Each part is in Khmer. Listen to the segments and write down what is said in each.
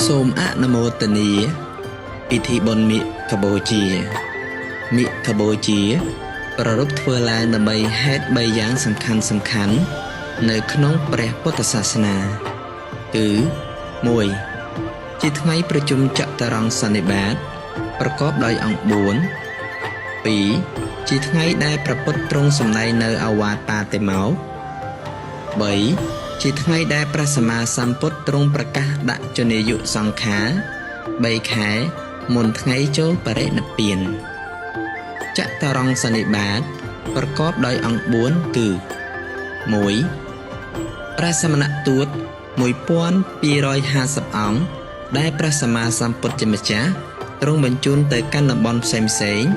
សូមអនុមោទនាពិធីបុណ្យមាឃបូជាមាឃបូជាប្រារព្ធធ្វើឡើងដើម្បីហេតុ3យ៉ាងសំខាន់សំខាន់នៅក្នុងព្រះពុទ្ធសាសនា គឺ1ជាថ្ងៃប្រជុំចតុរង្គសន្និបាតប្រកបដោយអង្គ4 2ជាថ្ងៃដែលព្រះពុទ្ធទ្រង់សម្ដែងនៅឱវាទបាតិមោក្ស3ជាថ្ងៃដែលព្រះសម្មាសម្ពុទ្ធទ្រង់ប្រកាសដាក់ជំនាយុសង្ខារ3ខែមុនថ្ងៃចូលបរិនិព្វានចតុរង្គសន្និបាតប្រកបដោយអង្គ4គឺ1ព្រះសមណទូត1250អង្គដែលព្រះសម្មាសម្ពុទ្ធជាម្ចាស់ទ្រង់បញ្ជូនទៅកាន់តំបន់ផ្សេងផ្សេងៗ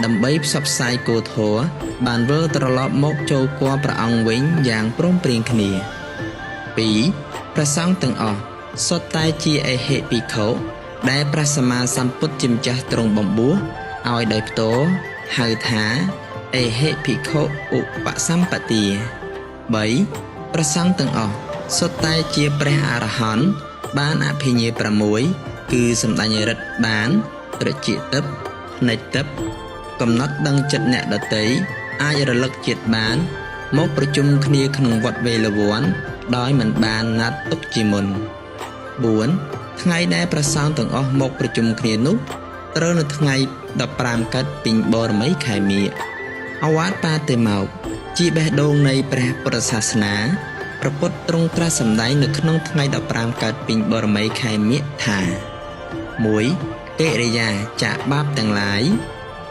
ដើម្បីផ្សព្វផ្សាយគោលធម៌បានវិលត្រឡប់មកចូលគាល់ព្រះអង្គវិញយ៉ាងព្រមព្រៀងគ្នា2ព្រះសង្ឃទាំងអស់សុទ្ធតែជាអេហិភិក្ខុដែលព្រះសម្មាសម្ពុទ្ធជាម្ចាស់ទ្រង់បំពោះឲ្យដោយផ្ទាល់ហៅថាអេហិភិក្ខុឧបសម្បទា3ព្រះសង្ឃទាំងអស់សុទ្ធតែជាព្រះអរហន្តបានអភិញ្ញា6គឺសម្ដែងរិទ្ធបានត្រចៀកទិព្វភ្នែកទិព្វកំណត់ដឹងចិត្តអ្នកដទៃអាចរលឹកជាតិបាន មកប្រជុំគ្នាក្នុងវត្តវេលវ័នដោយមិនបានណាត់ទុកជាមុន4ថ្ងៃដែលព្រះសង្ឃទាំងអស់មកប្រជុំគ្នានោះត្រូវនៅថ្ងៃ15កើតពេញបូរមីខែមាឃឱវាទបាតិមោក្សជាបេះដូងនៃព្រះពុទ្ធសាសនាព្រះពុទ្ធទ្រង់ត្រាស់សម្ដែងនៅក្នុងថ្ងៃ15កើតពេញបូរមីខែមាឃថា1កិរិយាចាកបាបទាំងឡាយ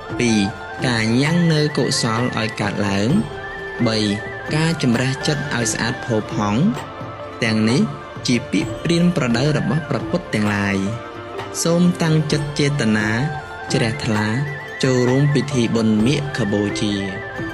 2ការញ៉ាំងនៅកុសលឲ្យកើតឡើង3ការជំរះចិត្តឲ្យស្អាតផូរផង់ទាំងនេះជាពាក្យប្រៀនប្រដៅរបស់ព្រះពុទ្ធទាំងឡាយសូមតាំងចិត្តចេតនាជ្រះថ្លាចូលរួមពិធីបុណ្យមាឃបូជា។